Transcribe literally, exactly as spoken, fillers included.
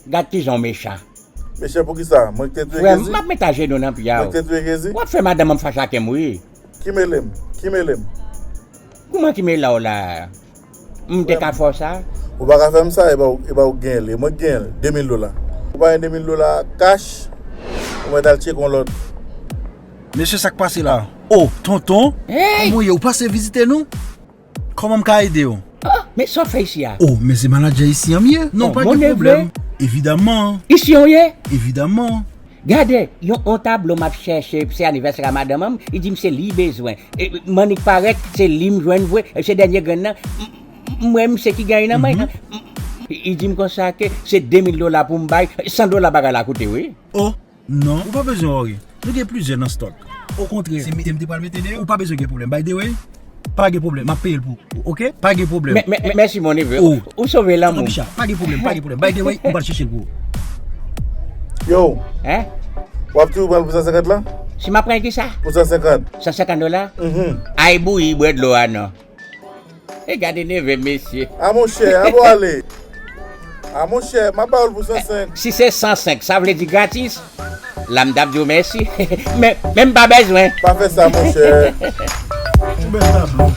Gad kijan w mechan. Mechan poukisa? Mwen ki te touye Jezi? Frè m, m ap met ajenou nan pye a. Mwen ki te touye Jezi? W ap fè madanm an fache ak m, wi. Ki mele m? Ki mele m? Kouman ki mele w la? M te ka fè w sa? Ou pa ka fè m sa, e pa w, e pa w ki genyen l, e mwen ki genyen l, de mil dola. Ou pa gen de mil dola kach, ou mèt al tcheke yon lòt. Mesye, sa k pase la? O, tonton, kòman w ye? Ou pase vizite nou? Kòman m ka ede w? Oh, men sa w fè isi a? O, men se manadjè isi an m ye. Non, pa gen pwoblèm. Evidaman. Isi an w ye? Evidaman. Gade, yon, yon tablo m ap chèche, se anivèsè a madanm an m, li di m se li bezwen. E, Mannik parèt, se li m jwenn vre, e se dènye grenn nan. M, m, m wè misye ki genyen nan men. M, m, li di m konsa ke se de mil dola pou m bay, san dola bagay la koute, wi. O, non, ou pa bezwen wòri. Nou gen plizyè nan stòk. Okontrè, se mete m te pral mete deyò. Ou pa bezwen gen pwoblèm. By the way, pa gen pwoblèm. M ap peye l pou ou, oke? Pa gen pwoblèm. Mè, mè, mè, mèsi, mon neveu. O. Ou sove lanmou m. Papi Cha, pa gen pwoblèm, pa gen pwoblèm. By the way, m pral chèche l pou ou. Yo. Hein? W ap toujou pran l pou san senkant la? Si m ap pran ki sa? Pou san senkant. San senkant dola? Mhm. Ay bouyi, bwè dlo a non. E gade neve mesye. A monchè, a bon ale. A monchè, m ap ba w l pou san senk. Si se san senk, sa vle di gratis? La m t ap di w mèsi. Men, men m pa bezwen. Pa fè sa, monchè. Yon bèl tablo.